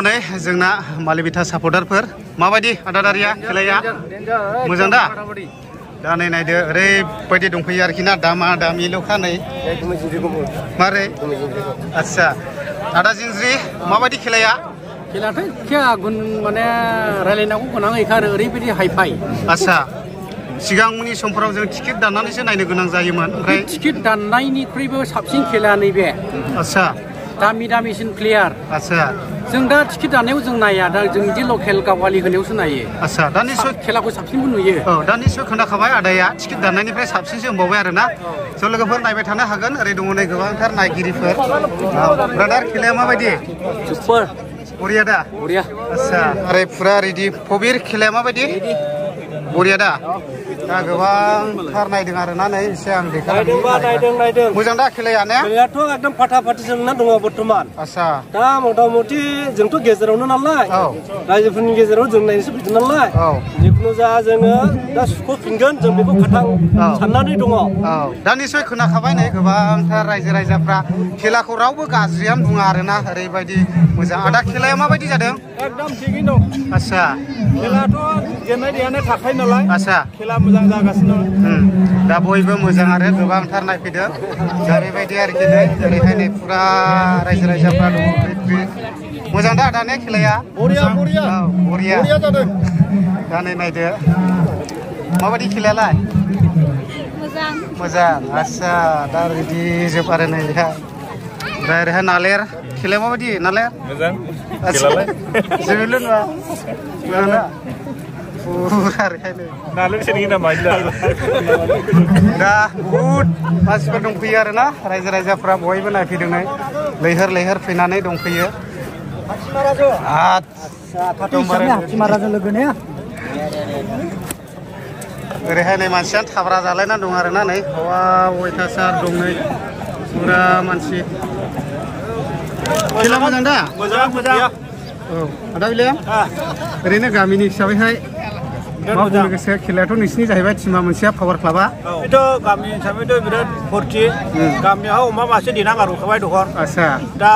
नै जोंना मालिबिथा सापर्टारफोर माबायदि आदादारिया खेलाया मोजां दा दा नै नायदो ओरैबायदि दंफैयो आरोखि ना दामा दामिल'खा नै मारै आच्छा आदा जिनज्रि माबायदि खेलाया खेलायाथ' खेला गुन माने रायलायनांगौ गोनां आरो ओरैबायदि हाइफाइ आच्छा सिगांनि समफोराव जों टिकेट दाननानैसो नायनो गोनां जायोमोन ओमफ्राय टिकेट दाननायनिख्रुइबो साबसिन खेला नैबे आच्छा दामि दामिसिन प्लेयार आच्छा जों दा टिकेट दाननायाव जों नाया दा जों बिदि लकेल गावालि होनायावसो नायो आच्छा दा निस्सय खेलाखौ साबसिनबो नुयो औ दा निस्सय खोनाखाबाय आदाया टिकेट दाननायनिफ्राय साबसिनसो होनबावबाय आरो ना ज' लोगोफोर नायबाय थानो हागोन ओरै दङ नै गोबांथार नायगिरिफोर ब्रादार खेलाया माबायदि सुपार बरिया दा बरिया आच्छा ओरै फुरा रेडि फबिर खेलाया माबायदि बरिया दा दा गोबांथार नायदों आरो ना नै एसे आं नायदों मोजां दा खेलाया ने खेलायाथ' एकदम फाटा फाटि जोंना दङ बर्थमान आच्छा दा मथा मथि जोंथ' गेजेरावनो नालाय रायजोफोरनि गेजेराव जों नायनोसो फैदों नालाय जिखुनु जा जोङो दा सुख'फिनगोन जों बेखौ खाथां साननानै दङ दा निस्सय खोनाखाबाय नै गोबांथार रायजो राजाफ्रा खेलाखौ रावबो गाज्रियानो बुङा आरोना ओरैबायदि मोजां आदा खेलाया माबायदि जादों एकदम थिगैनो दं आच्छा खेलायाथ' जेननाय देरहानाय थाखायो नालाय आच्छा खेला मोजां जागासिनो दा बयबो मोजां आरो गोबांथार नायफैदों दा बेबायदि आरोखि नै ओरैहाय नै फुरा रायजो राजाफ्रा दङ मोजां दा आदा ने खेलाया बरिया बरिया जादों दा नै नायदो माबायदि खेलायालाय मोजां आच्छा दा रेडि जोब आरो नै बेहा ओमफ्राय ओरैहाय नालेर खेलाया माबायदि नालेर मोजां खेलालाय जोबोद नङा फुरा ओरैहाय नै नालेर सेरनि नामा दा बहुद मानसिफोर दंफैयो आरो ना रायजो राजाफ्रा बयबो नायफैदों नै लैहोर फैनानै दंफैयो ओरैहाय नै मानसियानो थाब्रा जालायना दं आरो ना नै हौवा अयथासार दं नै फुरा मानसि खेला मोजां दा मोजां औ आदा बिलाया ओरैनो गामिनि हिसाबैहाय मा बुंनो गोसो खेलायाथ' नोंसिनि जाहैबाय टिमा मोनसेया पावार क्लाबा बेथ' गामि हिसाबैथ' बिराद फुरथि गामियाव अमा मासे देना गारहरखाबाय दखर आच्छा दा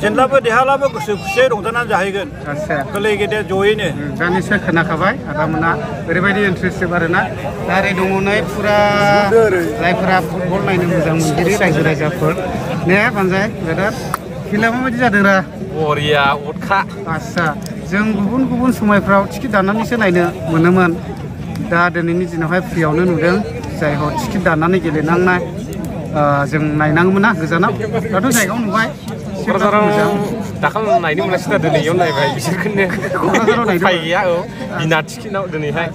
जेनब्लाबो देहाब्लाबो गोसो खुसियै रंजानानै जाहैगोन आच्छा गोरलै गेदेर जयैनो दा निस्सय खोनाखाबाय आदामोना ओरैबायदि इन्ट्रेस्टेड आरो ना दा ओरै दङ नै फुरा जायफोरा फुटबल नायनो मोजां मोनगिरि रायजो राजाफोर ने बानजाय ब्रादार खेलाया माबायदि जादों रा बरिया अटखा आच्छा जों गुबुन समायफ्राव टिकेट दाननानैसो नायनो मोनोमोन दा दिनैनि दिनावहाय फ्रियावनो नुदों जाय हर टिकेट दाननानै गेलेनांनाय जों नायनाङोमोन ना गोजानाव दाथ' जायगायाव नुबाय क'क्राझाराव दाखाल नायनो मोनासै दा दिनै इयाव नायबाय बिसोरखौनो क'क्राझाराव नायदों गैया बिना टिकेटआव दिनैहाय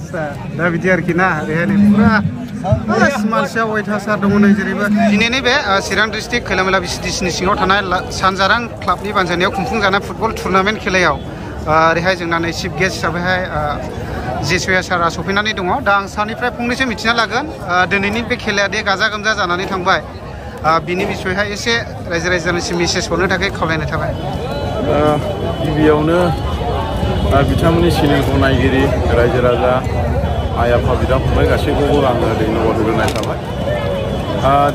दा बिदि आरोखि ना ओरैहाय नै फुरा मानसिया अयथासार दङ नै जेरैबो दिनैनि बे चिरां डिस्ट्रिक्ट खैलामैला भिसिडिसिनि सिङाव थानाय सानजारां क्लाबनि बानजायनायाव खुंफुंजानाय फुटबल टुर्नामेन्ट खेलायाव ओरैहाय जोंना नै चिफ गेस्ट हिसाबैहाय जेसुया सारा सफैनानै दङ दा आं सारनिफ्राय फंनैसो मिथिना लागोन दिनैनि बे खेलाया दे गाजा गोमजा जानानै थांबाय बिनि बिसयहाय एसे रायजो राजानिसिम मेसेज हरनो थाखाय खावलायनाय थाबाय गिबियावनो बिथांमोननि चेनेलखौ नायगिरि रायजो राजा आइ आफा बिदा फंबाय गासैखौबो आङो धन्यबाद होग्रोनाय थाबाय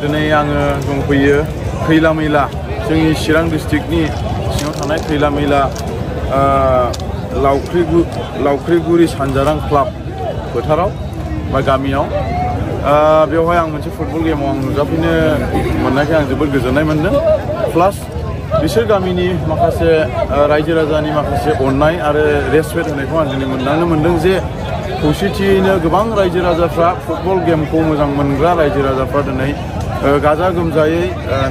दिनै आङो दंफैयो खैलामैला जोंनि चिरां डिस्ट्रिक्टनि सिङाव थानाय खैलामैला लावख्रिगुरि सानजारां क्लाब फोथाराव बा गामियाव बेवहाय आं मोनसे फुटबल गेमाव आं नुजाफैनो मोननायखाय आं जोबोद गोजोननाय मोन्दों प्लास बिसोर गामिनि माखासे रायजो राजानि माखासे अननाय आरो रेसपेक्ट होनायखौ आं दिनै मोनदांनो मोन्दों जे खौसेथियैनो गोबां रायजो राजाफ्रा फुटबल गेमखौ मोजां मोनग्रा रायजो राजाफ्रा दिनै गाजा गोमजायै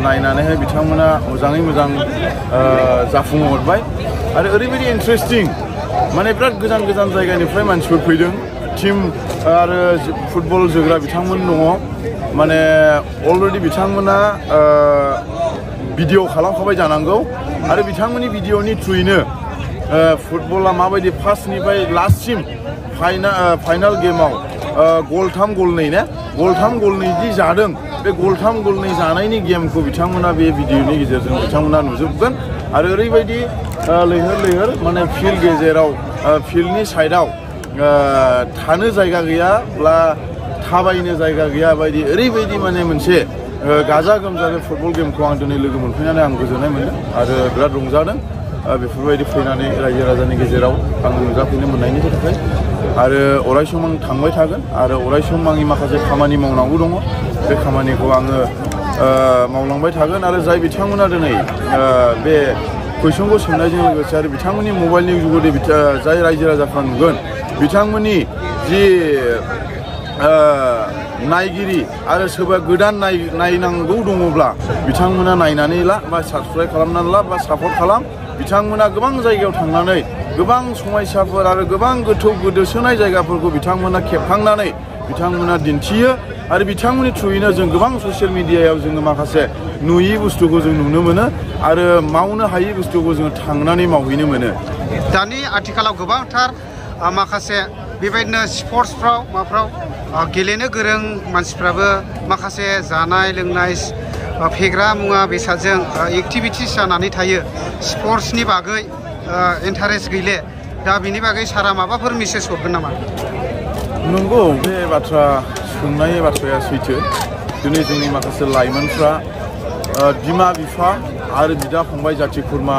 नायनानैहाय बिथांमोना मोजाङै मोजां जाफुंहरबाय आरो ओरैबायदि इन्ट्रेस्टिं माने बिराद गोजान गोजान जायगानिफ्राय मानसिफोर फैदों टीम आरो फुटबल जोग्रा बिथांमोन दङ माने अलरेडि बिथांमोना भिडिअ खालामखाबाय जानांगौ आरो बिथांमोननि भिडिअनि थ्रुयैनो फुटबला माबायदि फार्स्टनिफ्राय लास्टसिम फाइनाल गेमाव गल 3 गल 2 ने गल 3 गल 2 जि जादों बे गल 3 गल 2 जानायनि गेमखौ बिथांमोना बे भिडिअनि गेजेरजों बिथांमोना नुजोबगोन आरो ओरैबायदि लैहोर माने फिल्ड गेजेराव फिल्डनि साइडआव थानो जायगा गैयाब्ला थाबायनो जायगा गैया बायदि ओरैबायदि माने मोनसे गाजा गोमजा फुटबल गेमखौ आं दिनै लोगो मोनफैनानै आं गोजोननाय मोन्दों आरो बिराद रंजादों बेफोरबायदि फैनानै रायजो राजानि गेजेराव आं नुजाफैनो मोननायनि थाखाय आरो अरायसम आं थांबाय थागोन आरो अरायसम आंनि माखासे खामानि मावनांगौ दङ बे खामानिखौ आङो मावलांबाय थागोन आरो जाय बिथांमोना दिनै बे कुइसनखौ सोंनायजों लोगोसे आरो बिथांमोननि मबाइलनि जुगै जाय रायजो राजाफ्रा नुगोन बिथांमोननि जि नायगिरि आरो सोरबा गोदान नायनांगौ दङब्ला बिथांमोना नायनानै ला बा साबस्क्राइब खालामनानै ला बा सापर्ट खालाम बिथांमोना गोबां जायगायाव थांनानै गोबां समायसाफोर आरो गोबां गोथौ गोदोसोनाय जायगाफोरखौ बिथांमोना खेबखांनानै बिथांमोना दिन्थियो आरो बिथांमोननि थ्रुयैनो जों गोबां ससियेल मिडियायाव जोङो माखासे नुयि बुस्थुखौ जों नुनो मोनो आरो मावनो हायि बुस्थुखौ जों थांनानै मावहैनो मोनो दानि आथिखालाव गोबांथार माखासे बेबायदिनो स्पर्ट्सफ्राव माफ्राव गेलेनो गोरों मानसिफ्राबो माखासे जानाय लोंनाय फेग्रा मुवा बेसादजों एक्टिभिटिस जानानै थायो स्पर्ट्सनि बागै इन्टारेस्ट गैले दा बिनि बागै सारा माबाफोर मेसेज हरगोन नामा नंगौ बे बाथ्रा सोंनाय बाथ्राया सैथो दिनै जोंनि माखासे लाइमोनफ्रा बिमा बिफा आरो बिदा फंबाय जाथि खुरमा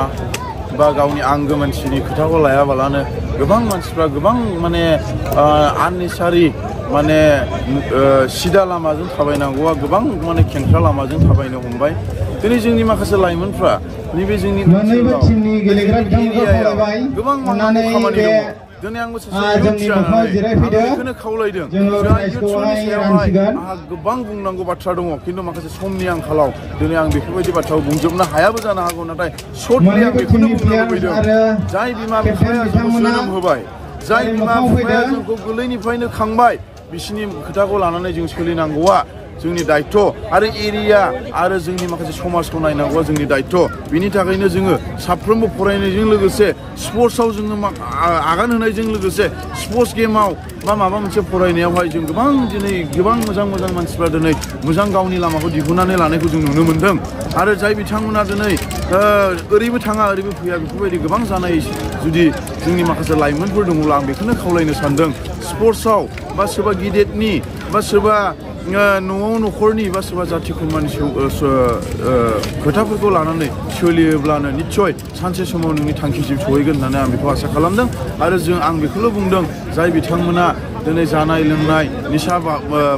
बा गावनि आंगो मानसिनि खोथाखौ लायाबालानो गोबां मानसिफ्रा गोबां माने आननेसारि माने सिदा लामाजों थाबायनांगौआ गोबां माने खेंख्रा लामाजों थाबायनो हमबाय दिनै जोंनि माखासे लाइमोनफ्रा नैबे जोंनि एरियायाव गोबां मावनांगौ खामानि दङ दिनै आंबो सासे बेखौनो खावलायदों आंहा गोबां बुंनांगौ बाथ्रा दङ खिन्थु माखासे समनि आंखालाव दिनै आं बेफोरबायदि बाथ्राखौ बुंजोबनो हायाबो जानो हागौ नाथाय सर्टलि आं बेखौनो बुंनो लुबैदों जाय बिमा बिफाया जोंखौ जोनोम होबाय जाय बिमा बिफाया जोंखौ गोरलैनिफ्रायनो खांबाय बिसिनि खोथाखौ लानानै जों सोलिनांगौआ जोंनि दायित्व आरो एरिया आरो जोंनि माखासे समाजखौ नायनांगौआ जोंनि दायित्व बिनि थाखायनो जोङो साफ्रोमबो फरायनायजों लोगोसे स्पर्ट्सआव जोङो आगान होनायजों लोगोसे स्पर्ट्स गेमाव बा माबा मोनसे फरायनायावहाय जों गोबां दिनै गोबां मोजां मानसिफ्रा दिनै मोजां गावनि लामाखौ दिहुननानै लानायखौ जों नुनो मोन्दों आरो जाय बिथांमोना दिनै ओरैबो थाङा ओरैबो फैया बेफोरबायदि गोबां जानाय जुदि जोंनि माखासे लाइमोनफोर दङब्ला आं बेखौनो खावलायनो सानदों स्पर्ट्सआव बा सोरबा गिदिरनि बा सोरबा न'आव न'खरनि बा सोरबा जाथि खुरमानि खोथाफोरखौ लानानै सोलियोब्लानो निस्सय सानसे समाव नोंनि थांखिसिम सहैगोन होननानै आं बेखौ आसा खालामदों आरो आं बेखौल' बुंदों जाय बिथांमोना दिनै जानाय लोंनाय निसा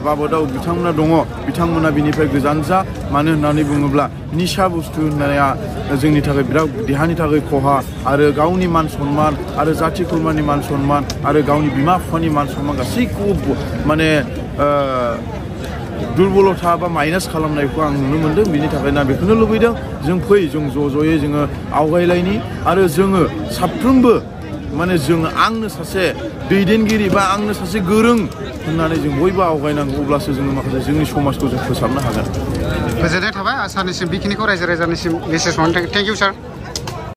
बाबदाव बिथांमोना दङ बिथांमोना बिनिफ्राय गोजान जा मानो होननानै बुङोब्ला निसा बुस्थु होननाया जोंनि थाखाय बिराद देहानि थाखाय खहा आरो गावनि मान सन्मान आरो जाथि खुरमानि मान सन्मान आरो गावनि बिमा बिफानि मान सन्मान गासैखौबो माने दुरबलथा बा माइनास खालामनायखौ आं नुनो मोन्दों बिनि थाखायनो आं बेखौनो लुबैदों जों फै जों ज'यै जोङो आवगायलायनि आरो जोङो साफ्रोमबो माने आंनो सासे दैदेनगिरि बा आंनो सासे गोरों होननानै जों बयबो आवगायनांगौ अब्लासो जोङो माखासे जोंनि समाजखौ जों फोसाबनो हागोन गोजोननाय थाबाय आसानिसिम बेखिनिखौ रायजो राजानिसिम मेसेज हरनो थेंक इउ सार